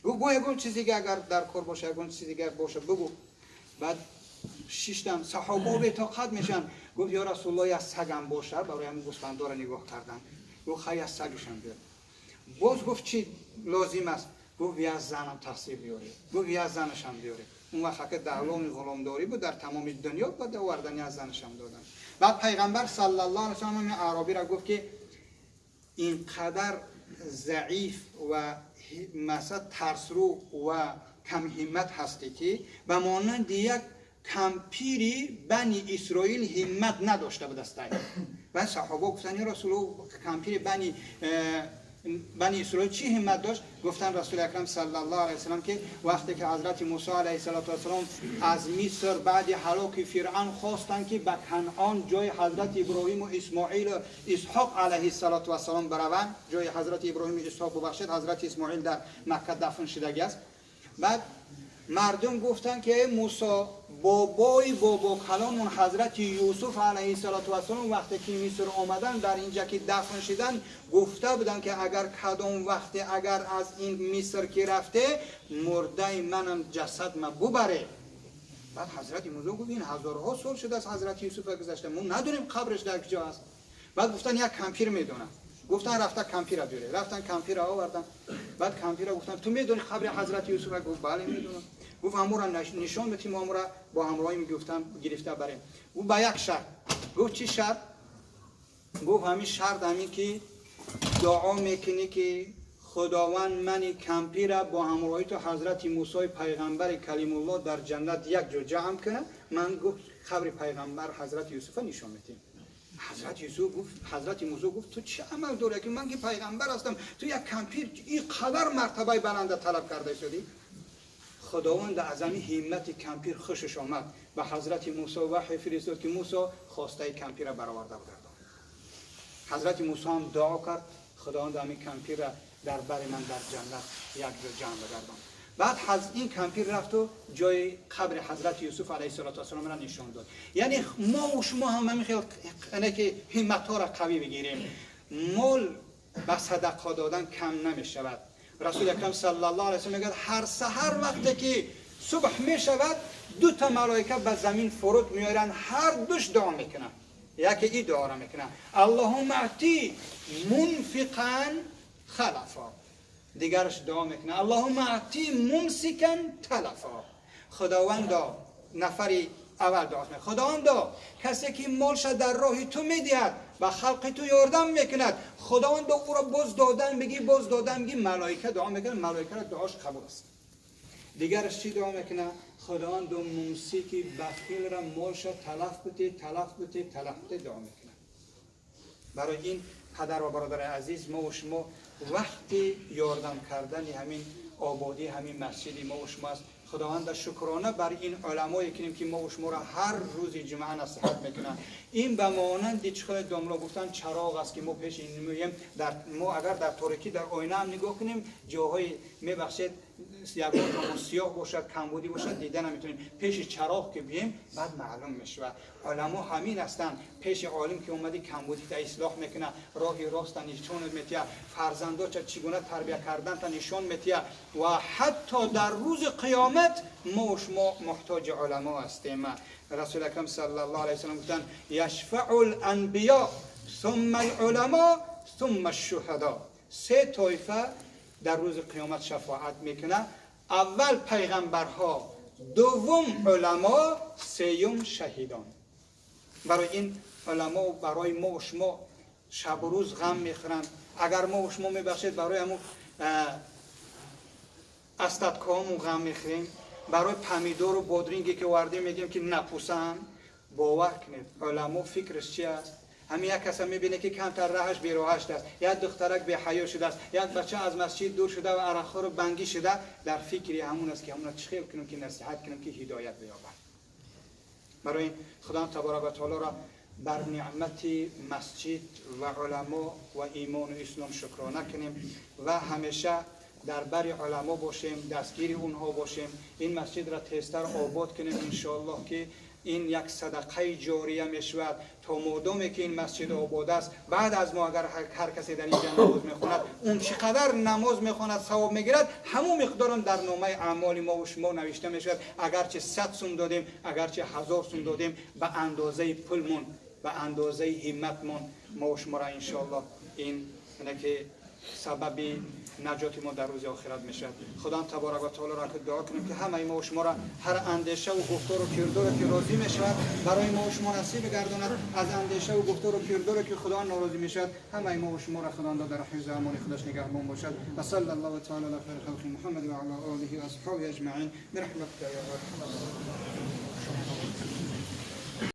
Гуфт: бо ягон чиз дига агар дар кор боша, ягон чиз дига боша, бигӯ. Баъд шиштам, саҳобаҳо бетоқат мешаванд. Гуфт: ё Расулуллоҳ, як сагам боша барои ҳамин гӯсфандора нигоҳ кардан. Гуфт: хай, як сагишам биёр. Боз гуфт: чӣ лозим аст? Гуфт: як занам тақсир биёре. Гуфт: як занашам биёре. Он вақт ки даврони ғуломдорӣ буд дар тамоми дунё, баъд овардан, як занашам додан. Баъд пайғамбар саллаллоҳу алайҳи васаллам аъробиро гуфт, ки инқадар заиф ва масалан тарсрӯ ва камҳиммат ҳастӣ, ки ба монанди як кампири Бани Исроил ҳиммат надошта будастай. Баъд саҳоба гуфтанд: ё Расулуллоҳ, кампири Бани Исроил чӣ ҳиммат дошт? Гуфтанд Расули Акрам саллаллоҳу алайҳи васаллам, ки вақте ки ҳазрати Мусо алайҳиссалоту вассалом аз Миср баъди ҳалоки Фиръавн хостанд, ки ба Канъон, ҷои ҳазрати Иброҳиму Исмоилу Исҳоқ алайҳиссалоту вассалом бараванд, ҷои ҳазрати Иброҳиму Исҳоқ, бубахшед, ҳазрати Исмоил дар Макка дафн шудагӣ аст. Баъд мардум гуфтанд, ки эй Мусо, бобои бобокалонмон ҳазрати Юсуф алайҳиссалоту вассалом вақте ки Миср омаданд, дар инҷа ки дафн шиданд, гуфта буданд, ки агар кадом вақте агар аз ин Миср ки рафте, мурдаи манам ҷасад ма бубаре. Баъд ҳазрати Мусо гуфт: ин ҳазорҳо сол шудааст ҳазрати Юсуфа гузашта, мо надонем қабраш дар куҷо аст. Баъд гуфтанд: як кампир медонам. Гуфтанд: рафта кампира биёре. Рафтан, кампира овардан. Баъд кампира гуфтанд: ту медони қабри ҳазрати Юсуфа? Гуфт: бале, медонам. Гуфт: ҳамура нишон битим, мо ҳамура бо ҳамроҳим гуфтам гирифта барем. Гуфт: ба як шарт. Гуфт: чӣ шарт? Гуфт: ҳамин шарт ҳамин ки дуо мекунӣ, ки Худованд мани кампира бо ҳамроҳи ту ҳазрати Мусои пайғамбари калимуллоҳ дар ҷаннат як ҷо ҷамъ кунад. Ман, гуфт, қабри пайғамбар ҳазрати Юсуфа нишон медиҳем. Ҳазрати Юсуф гуфт, ҳазрати Мусо гуфт: ту чӣ амал дорӣ, ки ман ки пайғамбар ҳастам, ту як кампир ин қадар мартабаи баланда талаб карда истодӣ? Худованд аз ҳамин ҳиммати кампир хушаш омад, ба ҳазрати Мусо ваҳй фиристод, ки Мусо, хостаи кампира бароварда бигардон. Ҳазрати Мусо ҳам дуо кард: Худованд, ҳамин кампира дар бари ман дар ҷаннат як ҷо ҷамъ бигардон. Баъд ин кампир рафту ҷои қабри ҳазрати Юсуф алайҳиссалоту вассаломро нишон дод. Яъне мо шумо ҳам ҳамин хел ки ҳимматҳоро қавӣ бигирем, мол ба садақа додан кам намешавад. Расули Акрам саллаллоҳу алайҳи васаллам мегӯяд: ҳар саҳар вақте ки субҳ мешавад, ду та малоика ба замин фуруд меоянд, ҳар душ дуо мекунанд. Яке и дуоро мекунанд: Аллоҳумма аъти мунфиқан халафо. Дигараш дуо мекунад: Аллоҳумма аъти мумсикан талафо. Худовандо, нафари аввал дуо мекунад: Худовандо, касе ки молша дар роҳи ту медиҳад, ба халқи ту ёрдам мекунад, Худовандо, ӯро боз додан бигӣ, боз додан бигӣ. Малоика дуо мекунад, малоикаро дуош қабул аст. Дигараш чӣ дуо мекунад? Худовандо, мумсики бахилра молша талаф бите, талаф бите, талаф бите, дуо мекунад. Барои ин, падар ва бародари азиз, мо ва шумо вақти ёрдам кардани ҳамин ободии ҳамин масҷиди мо ва шумо аст. Худованда шукрона бар ин уламое кунем, ки мо ва шуморо ҳар рӯзи ҷумъа насиҳат мекунанд. Ин ба монанди чӣ хеле домло гуфтан, чароғ аст, ки мо пеши ин меоем. Дар мо агар дар торикӣ дар оина ҳам нигоҳ кунем, ҷоҳои, мебахшед, ягон ҷомо сиёҳ бошад, камбудӣ бошад, дида наметавонем. Пеши чароғ ки бием, баъд маълум мешавад. Уламо ҳамин ҳастанд. Пеши олим ки омадӣ, камбудита ислоҳ мекунад, роҳи роста нишонат метиҳад, фарзандоча чӣ гуна тарбия карданта нишон метиҳад. Ва ҳатто дар рӯзи қиёмат мо шумо муҳтоҷи уламо ҳастем. Расули Акрам саллаллоҳу алайҳи васаллам гуфтанд: яшфау ланбиё, сумма алуламо, сумма шуҳадо. Се тоифа дар рӯзи қиёмат шафоат мекунад: аввал пайғамбарҳо, дуввум уламо, сеюм шаҳидон. Барои ин уламо барои мо шумо шабу рӯз ғам мехӯранд. Агар мо шумо, мебахшед, барои ҳамун остаткаҳомон ғам мехӯрем, барои помидору бодринге ки овардем, мегӯем ки напусанд, бовар кунед, уламо фикраш чи аст? Ҳамин як каса мебине, ки камтар раҳаш бероҳа шудааст, як духтарак беҳаё шудааст, як бача аз масҷид дур шуда ва арақхору бангӣ шуда, дар фикри ҳамун аст, ки ҳамуна чӣ хел кунем, ки насиҳат кунем, ки ҳидоят биёбад. Барои ин Худованд табарак ва таолоро бар неъмати масҷид ва уламо ва имону ислом шукрона кунем ва ҳамеша дар бари уламо бошем, дастгири онҳо бошем, ин масҷидро тезтар обод кунем, иншоаллоҳ ки. Ин як садақаи ҷория мешавад то модоме ки ин масҷид обод аст. Баъд аз мо агар ҳар касе дар инҷа намоз мехонад, он чӣ қадар намоз мехонад, савоб мегирад, ҳамон миқдорам дар номаи аъмоли мо ва шумо навишта мешавад. Агарчи 100 сум додем, агарчи 1000 сум додем, ба андозаи пулмон, ба андозаи ҳимматмон мо ва шуморо иншоаллоҳ ин ки сабаби наҷоти мо дар рӯзи охират мешавад. Худо табарак ва таолоро ки дуо кунем, ки ҳамаи мо ва шуморо ҳар андешаву гуфтору кирдоре ки розӣ мешавад, барои мо ва шумо насиб гардонад. Аз андешаву гуфтору кирдоре ки Худо норозӣ мешавад, ҳамаи мо ва шуморо Худованд дар ҳифзу амони худаш нигаҳбон бошад. Ва салла Аллоҳу таала ала хайри халқи Муҳаммад ва ала олиҳи ва асҳоби аҷмаин бирахматика я арҳамар.